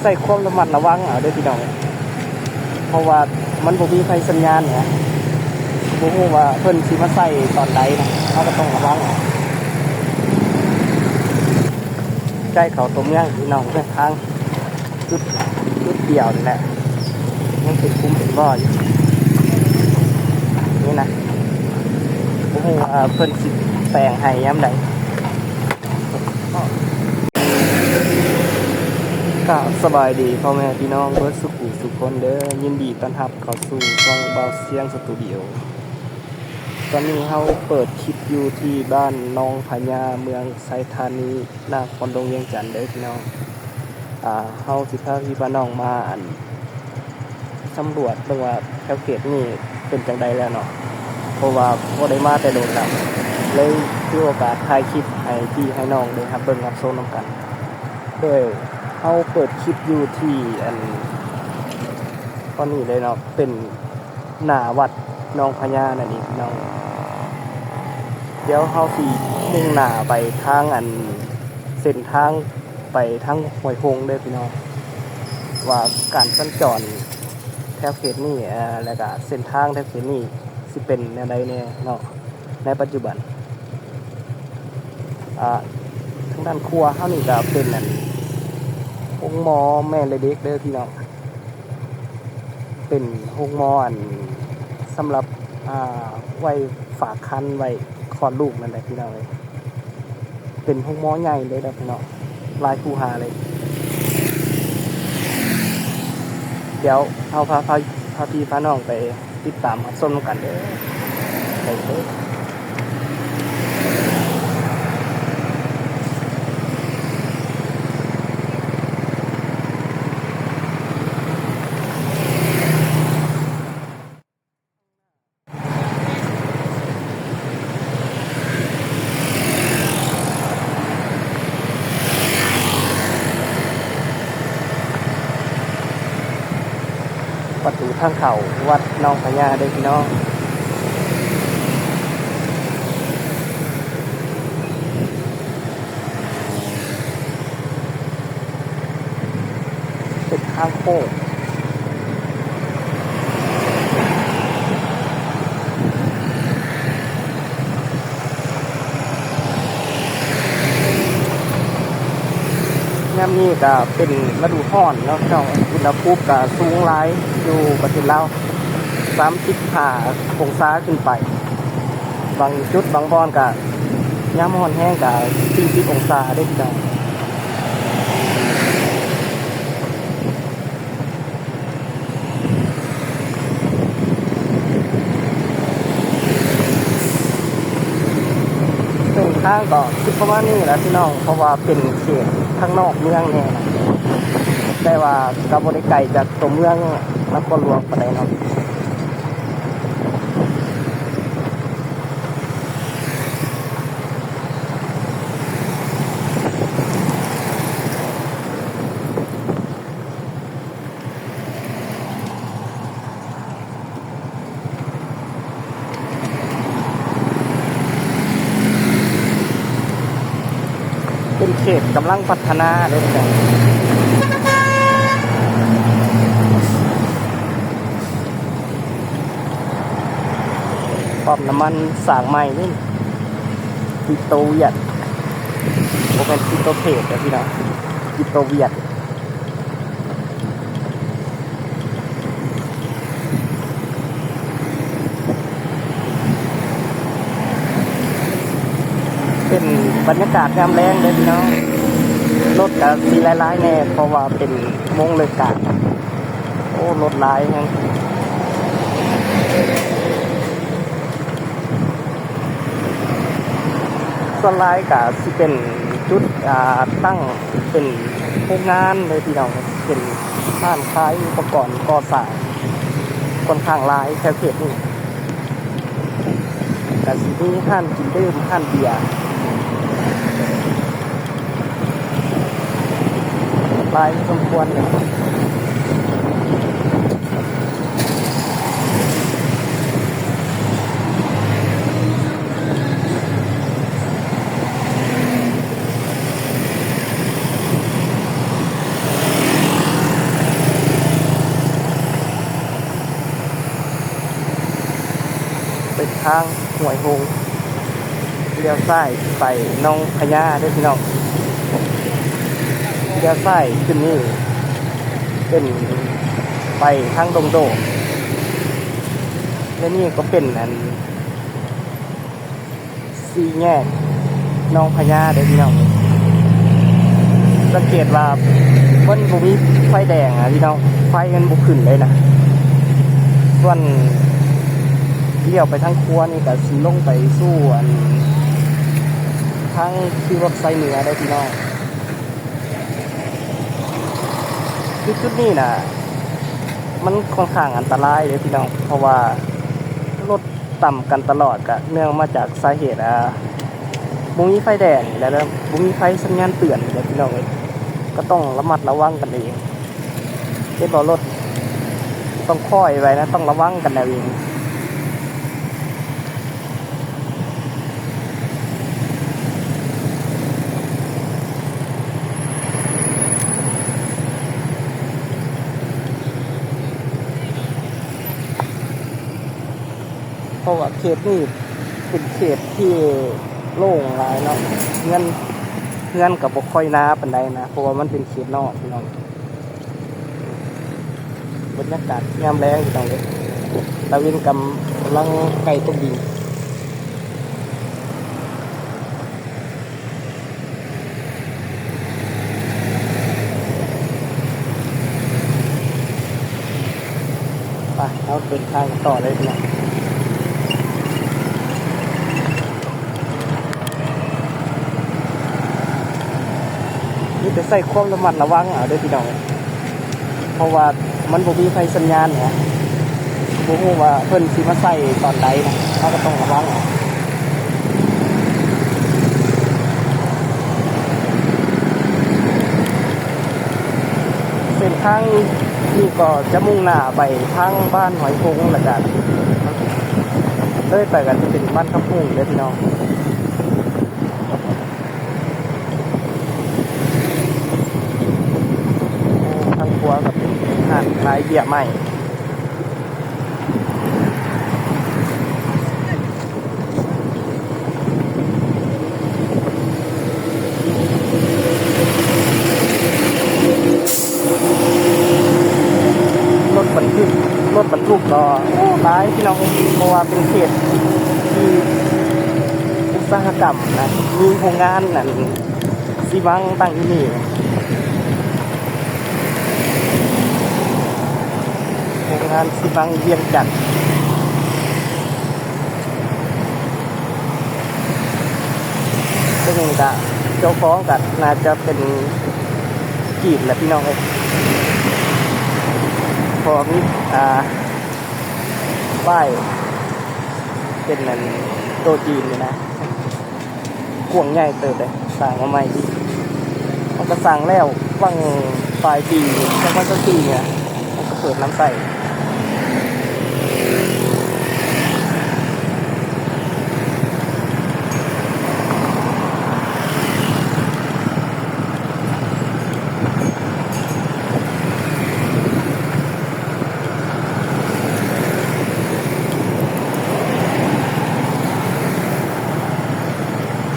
ໃຊ້ຄວາມລະມັດລະວັງເອົາເດີພີ່ນ້ອງ ເພາະວ່າມັນບໍ່ມີໄຟສັນຍານນະ ບໍ່ຮູ້ວ່າເພິ່ນຊິມາໃຊ້ຕອນໃດນະ ເຮົາກໍຕ້ອງລະວັງເອົາ. ໃກ້ເຂົ້າຕົວເມືອງພີ່ນ້ອງ ເສັ້ນທາງຈຸດ ຈຸດດຽວນີ້ແຫຼະ ຍັງເປັນຂຸມເປັນບໍ່ຢູ່ ນີ້ນະ ບໍ່ຮູ້ວ່າເພິ່ນຊິແປງໃຫ້ຍາມໃດ. ກະສະບາຍດີພໍ່ແມ່ພີ່ນ້ອງເບິດສຸຂູສຸຄົນເດີ ຍິນດີຕ້ອນຮັບເຂົ້າສູ່ຊ່ອງບ່າວຊຽງສະຕູດິໂອ. ຕອນນີ້ເຮົາເປີດຄລິບຢູ່ທີ່ບ້ານໜອງພະຍາ ເມືອງໄຊທານີ ນະຄອນຫຼວງວຽງຈັນເດີພີ່ນ້ອງ. ອ່າ ເຮົາຊິພາພີ່ພານ້ອງມາ ອັນ ສຳຫຼວດເບິ່ງວ່າແຖວເຂດນີ້ເປັນຈັ່ງໃດແລ້ວເນາະ ເພາະວ່າບໍ່ໄດ້ມາແຕ່ດົນແລ້ວ ເລີຍຖືໂອກາດຖ່າຍຄລິບໃຫ້ພີ່ໃຫ້ນ້ອງໄດ້ຮັບເບິ່ງຮັບຊົມນຳກັນ. ໂດຍເຮົາເປີດຄລິບຢູ່ທີ່ ອັນ ຕອນນີ້ເລີຍເນາະ ເປັນໜ້າວັດໜອງພະຍານັ້ນເອງພີ່ນ້ອງ. ດຽວເຮົາຊິມຸ່ງໜ້າໄປທາງ ອັນ ເສັ້ນທາງ ໄປທາງຫ້ວຍໂຮງເດີພີ່ນ້ອງ ວ່າການສັນຈອນແຖວເຂດນີ້ ແລ້ວກະເສັ້ນທາງແຖວເຂດນີ້ຊິເປັນແນວໃດແດ່ເນາະ ໃນປັດຈຸບັນ. ອ່າ ທາງດ້ານຂວາເຮົານີ້ກະເປັນ ອັນ ໂຮງໝໍແມ່ແລະເດັກເດີພີ່ນ້ອງ ເປັນໂຮງໝໍ ອັນ ສຳລັບ ອ່າ ໄວ້ຝາກຄັນ ໄວ້ຄອດລູກນັ້ນແຫຼະພີ່ນ້ອງເອີຍ. ເປັນໂຮງໝໍໃຫຍ່ເລີຍເດີພີ່ນ້ອງ ຫຼາຍຄູຫາເລີຍ. ດຽວເຮົາພາ ພາ ພາພີ່ພານ້ອງໄປຕິດຕາມຮັບຊົມນຳກັນເດີ ໄປເດີ. ປະຕູທາງເຂົ້າວັດໜອງພະຍາເດີພີ່ນ້ອງ. ເປັນທາງໂຄ້ງ ຍາມນີ້ກະເປັນລະດູຮ້ອນເນາະພີ່ນ້ອງ ອຸນຫະພູມກະສູງຫຼາຍ ຢູ່ປະເທດລາວ ສາມສິບຫ້າອົງສາຂຶ້ນໄປ. ບາງຈຸດບາງບ່ອນກະ ຍາມຮ້ອນແຮງກະສີ່ສິບອົງສາເດ້ພີ່ນ້ອງ. ເສັ້ນທາງກໍຄືປະມານນີ້ແຫຼະພີ່ນ້ອງ ເພາະວ່າເປັນເຂດທາງນອກເມືອງແດ່ນະ ແຕ່ວ່າກໍບໍ່ໄດ້ໄກຈາກຕົວເມືອງນະຄອນຫຼວງປານໃດເນາະ. ເປັນເຂດກຳລັງພັດທະນາເດ້ ປ້ຳນ້ຳມັນສ້າງໃໝ່ນີ້ ກິໂຕວຽດ ບໍ່ແມ່ນກິໂຕເພດເດີພີ່ນ້ອງ ກິໂຕວຽດ. ເປັນບັນຍາກາດຍາມແລງເດີພີ່ນ້ອງ ລົດກະຊິຫຼາຍໆແດ່ ເພາະວ່າເປັນໂມງເລີກການ. ໂອ້ ລົດຫຼາຍແຮງ ສ່ວນຫຼາຍກະຊິເປັນຈຸດ ອ່າ ຕັ້ງເປັນໂຮງງານເດີພີ່ນ້ອງ ເປັນຮ້ານຂາຍອຸປະກອນກໍ່ສ້າງ ຂ້ອນຂ້າງຫຼາຍແຖວເຂດນີ້ ກະຊິມີຮ້ານກິນດື່ມ ຮ້ານເບຍ ຫຼາຍສົມຄວນເລີຍ. ທາງຫ້ວຍໂຮງ ລ້ຽວຊ້າຍໄປໜອງພະຍາເດີພີ່ນ້ອງ. ລ້ຽວຊ້າຍຂຶ້ນນີ້ເປັນໄປທາງດົງໂດກ ແລະນີ້ກໍເປັນອັນ ສີ່ແຍກໜອງພະຍາເດີພີ່ນ້ອງ. ສັງເກດວ່າມັນບໍ່ມີໄຟແດງນະພີ່ນ້ອງ, ໄຟມັນບໍ່ຂຶ້ນເລີຍນະ. ສ່ວນລ້ຽວໄປທາງຂວານີ້ກໍຊິລົງໄປສູ່ອັນ ທາງຂີ່ລົດໄຟເໜືອເດີພີ່ນ້ອງ. ຄືຈຸດນີ້ນະ ມັນຂ້ອນຂ້າງອັນຕະລາຍເດ້ພີ່ນ້ອງ, ເພາະວ່າລົດຕຳກັນຕະຫຼອດ ກະເນື່ອງມາຈາກສາເຫດ ອ່າ ບໍ່ມີໄຟແດງ ແລະ ບໍ່ມີໄຟສັນຍານເຕືອນເດ້ພີ່ນ້ອງເອີຍ. ກໍຕ້ອງລະມັດລະວັງກັນເອງ. ເຫັນບໍ່ ລົດຕ້ອງຄອຍໄວ້ນະ, ຕ້ອງລະວັງກັນເອົາເອງ. ເພາະວ່າເຂດນີ້ເປັນເຂດທີ່ໂລ່ງຫຼາຍເນາະ, ເຮືອນ ເຮືອນກໍບໍ່ຄ່ອຍໜາປານໃດນະ, ເພາະວ່າມັນເປັນເຂດນອກພີ່ນ້ອງ. ບັນຍາກາດຍາມແລງພີ່ນ້ອງເອີຍ, ຕາເວັນກຳລັງໃກ້ຕົກດິນ. ໄປ ເຮົາເດີນທາງກັນຕໍ່ເລີຍພີ່ນ້ອງ. ມີແຕ່ໃຊ້ຄວາມລະມັດລະວັງເອົາເດີພີ່ນ້ອງ, ເພາະວ່າມັນບໍ່ມີໄຟສັນຍານນະ, ບໍ່ຮູ້ວ່າເພິ່ນຊິມາໃສ່ຕອນໃດນະ, ເຮົາກໍຕ້ອງລະວັງເອົາ. ເສັ້ນທາງນີ້ກໍຈະມຸ່ງໜ້າໄປທາງບ້ານຫອຍໂພງ ແລ້ວກະເລີຍໄປກໍຈະເປັນບ້ານຄຳຮຸ່ງເດີພີ່ນ້ອງ. ທາງຂວາກໍເປັນຮ້ານຂາຍເບຍໃໝ່. ລົດບັນທຶກ ລົດບັນທຸກກໍ ໂອ້ ຫຼາຍພີ່ນ້ອງ, ເພາະວ່າເປັນເຂດທີ່ອຸດສາຫະກຳນະ, ມີໂຮງງານນັ້ນ ຊີມັງຕັ້ງຢູ່ນີ້, ໂຮງງານຊີມັງວຽງຈັນ. ເບິ່ງກະເຈົ້າຂອງກະໜ້າຈະເປັນຈີນແຫຼະພີ່ນ້ອງເອີຍ, ເພາະມີ ອ່າ ປ້າຍເປັນອັນໂຕຈີນນີ້ນະ. ກວ້າງໃຫຍ່ເຕີບເດ້, ສ້າງມາໃໝ່ອີກ. ມັນກໍສ້າງແລ້ວຫວ່າງປາຍປີສອງພັນຊາວສີ່ນີ້ນະ, ມັນກໍເປີດນຳໃຊ້.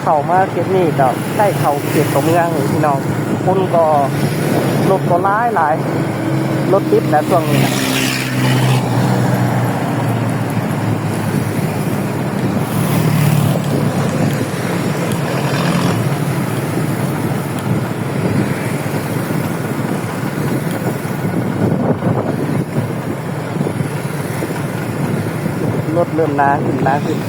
ເຂົ້າມາເຂດນີ້ກໍໃກ້ເຂົ້າເຂດຕົວເມືອງນີ້ພີ່ນ້ອງ, ຄົນກໍ ລົດກໍຫຼາຍໆ, ລົດຕິດແຫຼະຊ່ວງນີ້ນະ. ລົດເລີ່ມໜາຂຶ້ນ ໜາຂຶ້ນ.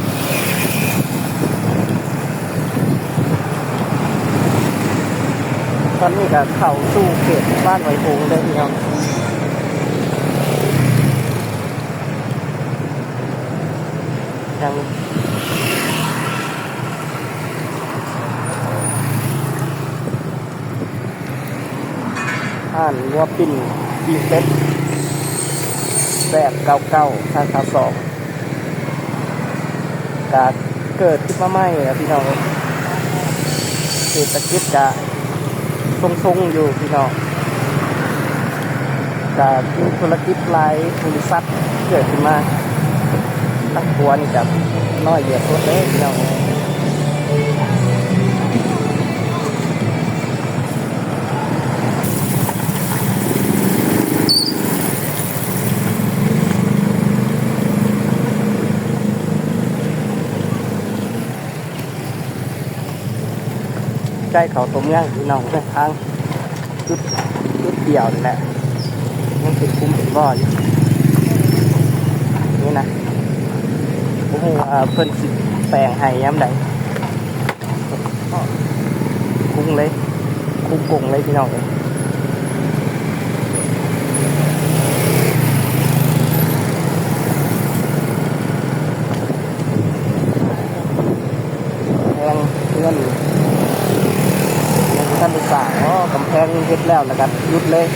ຕອນນີ້ກໍເຂົ້າສູ່ເຂດບ້ານຫອຍໂພງເດີພີ່ນ້ອງ. ຍັງ ຮ້ານງົວປີ້ງ ປີ້ງເປັດ ແຊບເກົ້າເກົ້າ ສາຂາສອງ ກະເກີດຂຶ້ນມາໃໝ່ແລ້ວພີ່ນ້ອງເອີຍ. ເສດຖະກິດກະຊົງໆຢູ່ພີ່ນ້ອງ, ກະມີທຸລະກິດຫຼາຍບໍລິສັດເກີດຂຶ້ນມາ. ທາງຂວານີ້ກະ ນ້ອຍເຫຼືອສຸດເດີພີ່ນ້ອງ. ໃກ້ເຂົ້າຕົວເມືອງພີ່ນ້ອງ ເສັ້ນທາງຈຸດ ຈຸດດຽວນີ້ແຫຼະ ຍັງເປັນຂຸມເປັນບໍ່ຢູ່ນີ້ນະ. ບໍ່ຮູ້ວ່າເພິ່ນຊິແປງໃຫ້ຍາມໃດ. ກຸ້ງເລີຍ ຄຸກກຸ້ງເລີຍພີ່ນ້ອງເອີຍ. ແພງເຮືອນຍັງບໍ່ທັນໄດ້ສ້າງ. ອໍ ກຳແພງເຮັດແລ້ວ ແລ້ວກໍຢຸດເລີຍ.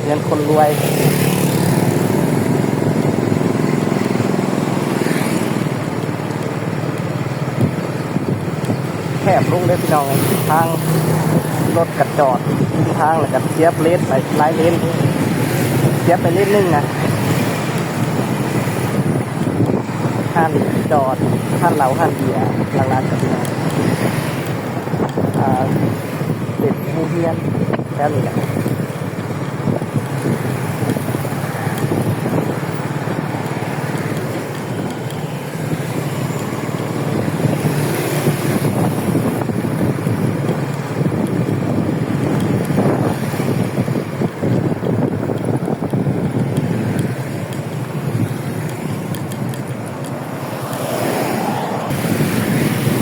ເຮືອນຄົນລວຍ ແຄບລົງເດີພີ່ນ້ອງ. ທາງລົດກະຈອດທາງ ແລ້ວກະສຽບເລນໄປຫຼາຍເລນ ສຽບໄປເລນໜຶ່ງນະ. ຮ້ານຈອດ ຮ້ານເຫຼົ້າ ຮ້ານເບຍ ຫຼັກໆ ກະຊິ ອ່າ ເປັນໂຮງຮຽນແຖວນີ້ແຫຼະ.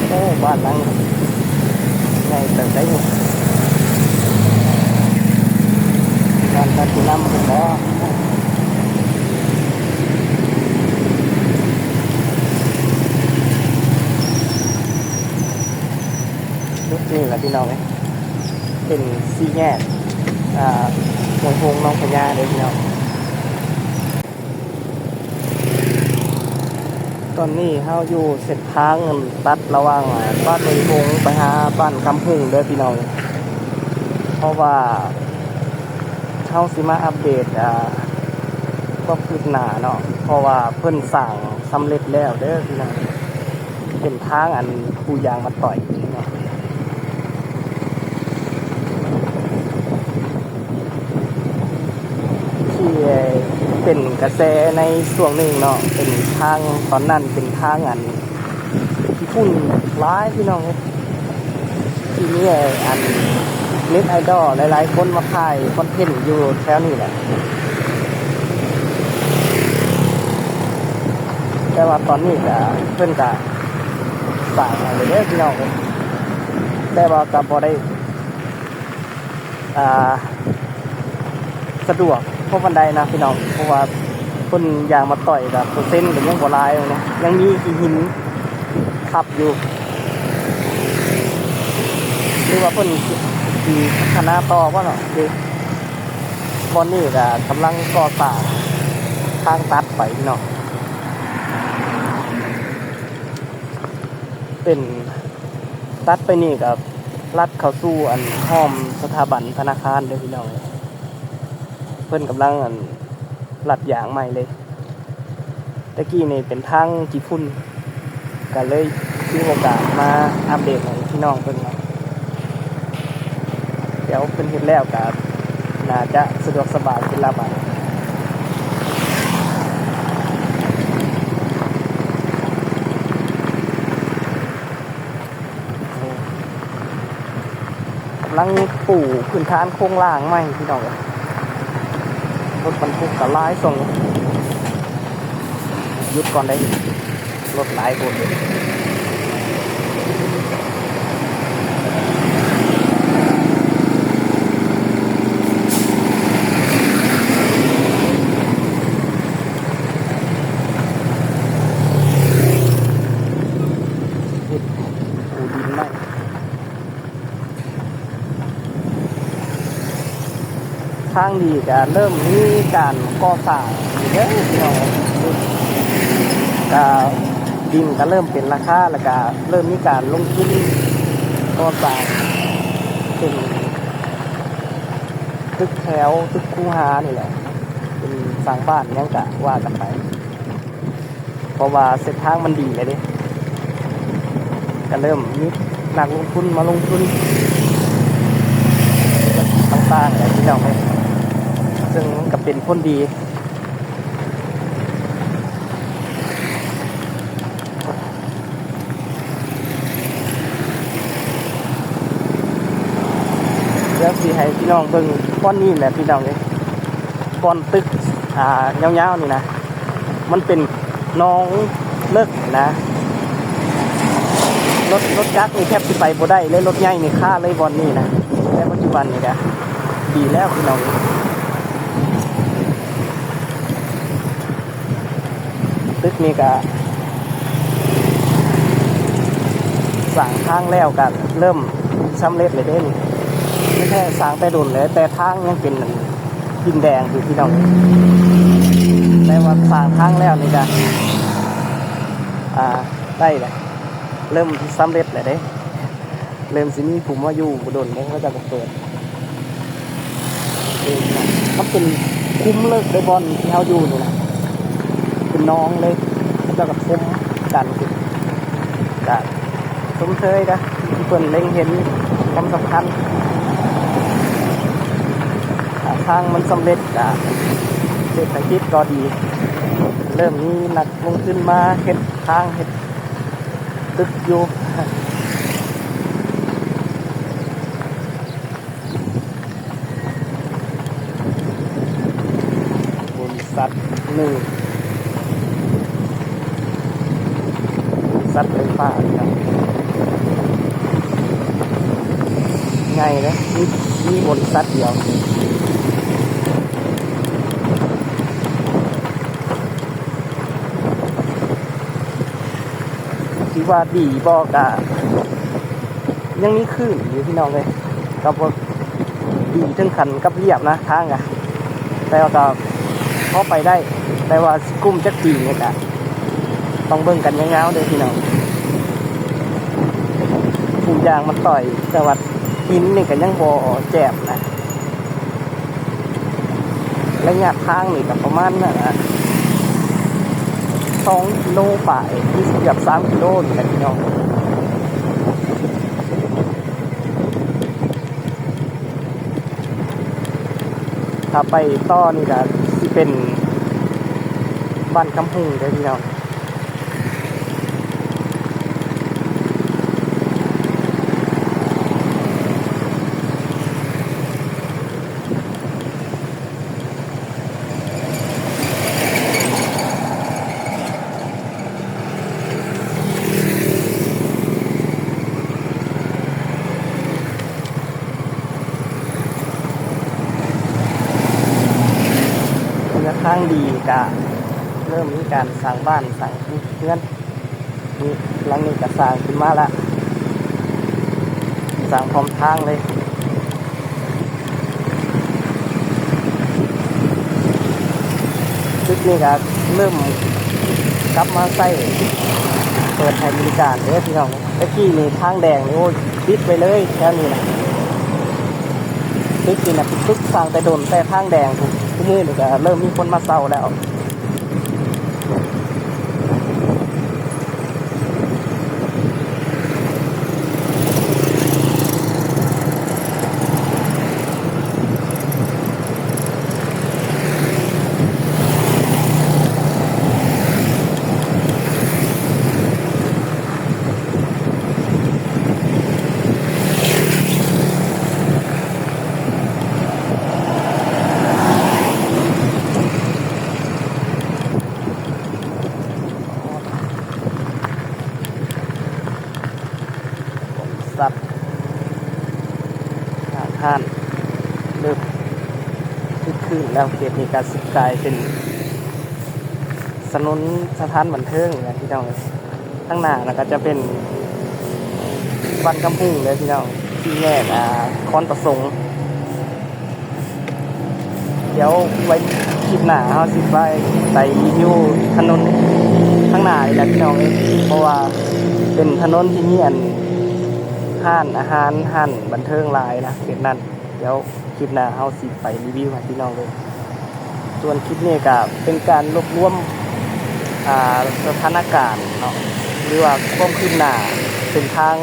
ໂອ້ ບ້ານຫຼັງໃຫຍ່ເຕີບໄດ໋ນີ້ ບ້ານທ່ານຜູ້ນຳເພິ່ນບໍ? ຈຸດນີ້ແຫຼະພີ່ນ້ອງເອີຍ ເປັນສີ່ແຍກ ອ່າ ຫ້ວຍໂຮງໜອງພະຍາເດີພີ່ນ້ອງ. ຕອນນີ້ເຮົາຢູ່ເສັ້ນທາງຕັດລະຫວ່າງບ້ານຫ້ວຍໂຮງໄປຫາບ້ານຄຳຮຸ່ງເດີພີ່ນ້ອງ ເພາະວ່າເຮົາຊິມາອັບເດດ ອ່າ ຄວາມຄືບໜ້າເນາະ ເພາະວ່າເພິ່ນສ້າງສຳເລັດແລ້ວເດີພີ່ນ້ອງ. ເປັນທາງອັນປູຢາງມາຕ່ອຍເນາະ ທີ່ເປັນກະແສໃນຊ່ວງໜຶ່ງເນາະ ເປັນທາງ ຕອນນັ້ນເປັນທາງອັນຂີ້ຝຸ່ນຫຼາຍພີ່ນ້ອງເອີຍ ທີ່ມີອັນເນັດໄອດອລຫຼາຍໆຄົນມາຖ່າຍຄອນເທັນຢູ່ແຖວນີ້ແຫຼະ. ແຕ່ວ່າຕອນນີ້ກະ ເພິ່ນກະສ້າງໃຫ້ແລ້ວເດີພີ່ນ້ອງເອີຍ ແຕ່ວ່າກະບໍ່ໄດ້ ອ່າ ສະດວກພໍປານໃດນະພີ່ນ້ອງ ເພາະວ່າຄົນຢາງມາຕ່ອຍກະເປີເຊັນກະຍັງບໍ່ຫຼາຍນະ ຍັງມີຂີ້ຫີນທັບຢູ່ ຫຼືວ່າເພິ່ນຊິພັດທະນາຕໍ່ບໍ່ເນາະ. ບ່ອນນີ້ກະກຳລັງກໍ່ສ້າງທາງຕັດໄປເນາະ ເປັນຕັດໄປນີ້ກະລັດເຂົ້າສູ່ອັນ ອ້ອມສະຖາບັນທະນາຄານເດີພີ່ນ້ອງ ເພິ່ນກຳລັງອັນ ລັດຢາງໃໝ່ເລີຍ. ແຕ່ກີ້ນີ້ເປັນທາງຂີ້ຝຸ່ນ ກະເລີຍຖືໂອກາດມາອັບເດດໃຫ້ພີ່ນ້ອງເບິ່ງເນາະ. ດຽວເພິ່ນເຮັດແລ້ວກະໜ້າຈະສະດວກສະບາຍຂຶ້ນລະບາດ. ກຳລັງປູພື້ນຖານໂຄງລ່າງໃໝ່ພີ່ນ້ອງເອີຍ. ລົດບັນທຸກກໍຫຼາຍຊ່ວງນີ້ ຢຸດກ່ອນໄດ໋ ລົດຫຼາຍໂພດເດ. ເຮັດປູດິນໃໝ່. ທາງດີກະເລີ່ມມີການກໍ່ສ້າງຢູ່ເດີພີ່ນ້ອງເອີຍ. ກະດິນກະເລີ່ມເປັນລາຄາ ແລ້ວກະເລີ່ມມີການລົງທຶນກໍ່ສ້າງເປັນຕຶກແຖວ ຕຶກຄູຫານີ້ແຫຼະ ເປັນສ້າງບ້ານຫຍັງກະວ່າກັນໄປ. ເພາະວ່າເສັ້ນທາງມັນດີແລ້ວເດ້ ກະເລີ່ມມີນັກລົງທຶນມາລົງທຶນຕ່າງໆແລ້ວ ພີ່ນ້ອງເອີຍ ເຊິ່ງມັນກະເປັນຜົນດີ. ດຽວຊິໃຫ້ພີ່ນ້ອງເບິ່ງບ່ອນນີ້ແຫຼະພີ່ນ້ອງເອີຍ ບ່ອນຕຶກ ອ່າ ຍາວໆນີ້ນະ ມັນເປັນໜອງເລິກນະ ລົດ ລົດຈັກນີ້ແທບຊິໄປບໍ່ໄດ້ເລີຍ ລົດໃຫຍ່ນີ້ຄາເລີຍບ່ອນນີ້ນະ ແຕ່ປັດຈຸບັນນີ້ກະດີແລ້ວພີ່ນ້ອງ. ຕຶກນີ້ກະສ້າງທາງແລ້ວ ກະເລີ່ມສຳເລັດແລ້ວເດ້ນີ້ ແທ້ໆສ້າງແຕ່ດົນແລ້ວ ແຕ່ທາງຍັງເປັນດິນແດງຢູ່ພີ່ນ້ອງ ແຕ່ວ່າສ້າງທາງແລ້ວນີ້ກະ ອ່າ ໄດ້ແລ້ວ ເລີ່ມສຳເລັດແລ້ວເດ້. ເລີ່ມຊິມີຜູ້ມາຢູ່ບໍ່ດົນເດ້ ເຂົາເຈົ້າກໍເປີດເອງນະ ມັນເປັນຂຸມເລິກເດ້ ບ່ອນທີ່ເຮົາຢູ່ນີ້ນະ ເປັນໜອງເລີຍ ເຂົາເຈົ້າກໍຖົມກັນຂຶ້ນ ກະຊົມເຊີຍເດ້ ທີ່ເພິ່ນເລັງເຫັນຄວາມສຳຄັນ ຖ້າທາງມັນສຳເລັດ ກະເສດຖະກິດກໍດີ ເລີ່ມມີນັກລົງທຶນມາເຮັດທາງ ເຮັດຕຶກຢູ່. ບໍລິສັດໜຶ່ງ ບໍລິສັດໄຟຟ້າ ໃຫຍ່ເດ້ ມີ ມີບໍລິສັດດຽວ. ຊິວ່າດີບໍ່ ກະຍັງມີຄື້ນຢູ່ພີ່ນ້ອງເອີຍ ກະບໍ່ດີເຖິງຂັ້ນກັບລຽບນະ ທາງກະ ແຕ່ວ່າກະພໍໄປໄດ້ ແຕ່ວ່າຊິກຸ້ມຈັກປີນີ້ກະຕ້ອງເບິ່ງກັນຍາວໆເດີພີ່ນ້ອງ. ປູຢາງມັນຕ່ອຍ ແຕ່ວ່າຫີນນີ້ກະຍັງບໍ່ແຈບນະ. ໄລຍະທາງນີ້ກໍປະມານ ອ່າ ສອງກິໂລປາຍ ເກືອບສາມກິໂລນີ້ແຫຼະພີ່ນ້ອງ. ຖ້າໄປຕໍ່ນີ້ກໍຊິເປັນບ້ານຄຳຮຸ່ງເດີພີ່ນ້ອງ. ເມື່ອທາງດີກະເລີ່ມມີການສ້າງບ້ານສ້າງເຮືອນ. ນີ້ ຫຼັງນີ້ກໍສ້າງຂຶ້ນມາລະ ສ້າງພ້ອມທາງເລີຍ. ຈຸດນີ້ກໍເລີ່ມກັບມາໃຊ້ ເປີດໃຫ້ບໍລິການເດີພີ່ນ້ອງ. ແຕ່ກີ້ນີ້ທາງແດງນີ້ ໂອ້ຍ ປິດໄວ້ເລີຍແຖວນີ້ນະ. ຕຶກນີ້ນະ ເປັນຕຶກສ້າງແຕ່ດົນ ແຕ່ທາງແດງ ທຸກມື້ນີ້ກໍເລີ່ມມີຄົນມາເຊົ່າແລ້ວ. ສັດ ຮ້ານເລີ່ມຄຶກຄື້ນແລ້ວ. ເຂດນີ້ກໍຊິກາຍເປັນຖະໜົນສະຖານບັນເທີງນະພີ່ນ້ອງ. ທາງໜ້ານະກໍຈະເປັນບ້ານຄຳຮຸ່ງເດີພີ່ນ້ອງ ສີ່ແຍກ ອ່າ ຄອນປະສົງ. ດຽວໄວ້ຄລິບໜ້າເຮົາຊິໄປ ໄປຣີວິວຖະໜົນຂ້າງໜ້ານີ້ແຫຼະພີ່ນ້ອງເອີຍ ເພາະວ່າເປັນຖະໜົນທີ່ມີອັນ ຮ້ານອາຫານ ຮ້ານບັນເທີງຫຼາຍນະເຂດນັ້ນ. ດຽວຄລິບໜ້າເຮົາຊິໄປຣີວິວໃຫ້ພີ່ນ້ອງເບິ່ງ. ສ່ວນຄລິບນີ້ກະເປັນການລວບລວມ ອ່າ ສະຖານະການເນາະ ຫຼືວ່າຄວາມຄືບໜ້າເສັ້ນທາງ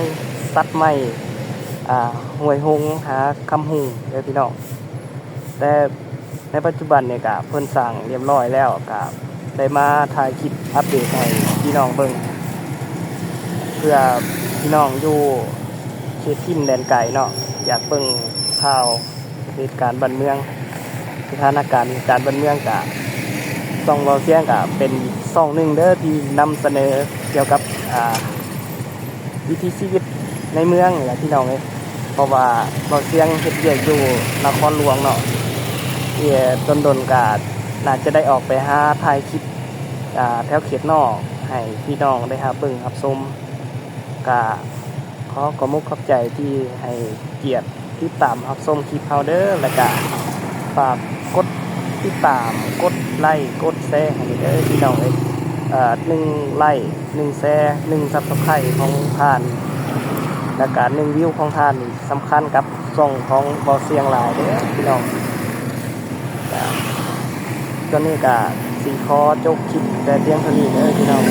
ຕັດໃໝ່ ອ່າ ຫ້ວຍຫົງຫາຄຳຮຸ່ງເດີພີ່ນ້ອງ. ແຕ່ໃນປັດຈຸບັນນີ້ກະເພິ່ນສ້າງຮຽບຮ້ອຍແລ້ວ ກະໄດ້ມາຖ່າຍຄລິບອັບເດດໃຫ້ພີ່ນ້ອງເບິ່ງ ເພື່ອພີ່ນ້ອງຢູ່ເຂດຖິ່ນແດນໄກເນາະ ຢາກເບິ່ງຂ່າວເຫດການບ້ານເມືອງ ສະຖານະການເຫດການບ້ານເມືອງ ກະຊ່ອງເວົ້າສຽງກະເປັນຊ່ອງໜຶ່ງເດີທີ່ນຳສະເໜີກ່ຽວກັບ ອ່າ ວິຖີຊີວິດໃນເມືອງນີ້ແຫຼະພີ່ນ້ອງເອີຍ ເພາະວ່າເວົ້າສຽງເຮັດວຽກຢູ່ນະຄອນຫຼວງເນາະ ເອີ ດົນໆກະໜ້າຈະໄດ້ອອກໄປຫາຖ່າຍຄລິບ ອ່າ ແຖວເຂດນອກໃຫ້ພີ່ນ້ອງໄດ້ຮັບເບິ່ງຮັບຊົມ ກະຂໍຂອບມຸກຂອບໃຈທີ່ໃຫ້ກຽດຕິດຕາມຮັບຊົມຄລິບເຮົາເດີ ແລ້ວກະຝາກກົດຕິດຕາມ ກົດໄລ ກົດແຊໃຫ້ເດີພີ່ນ້ອງເອີຍ ເອີ ໜຶ່ງໄລ ໜຶ່ງແຊ ໜຶ່ງຊັບສະໄຄຣບ໌ຂອງທ່ານ ແລ້ວກະໜຶ່ງວິວຂອງທ່ານນີ້ສຳຄັນກັບຊ່ອງຂອງເວົ້າສຽງຫຼາຍເດີພີ່ນ້ອງ. ກະ ຕອນນີ້ກະຊິຂໍຈົບຄລິບແຕ່ພຽງເທົ່ານີ້ເດີພີ່ນ້ອງ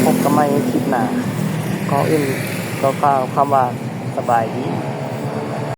ພົບກັນໃໝ່ຄລິບໜ້າ ກ່ອນອື່ນຂໍກ່າວຄຳວ່າສະບາຍດີ.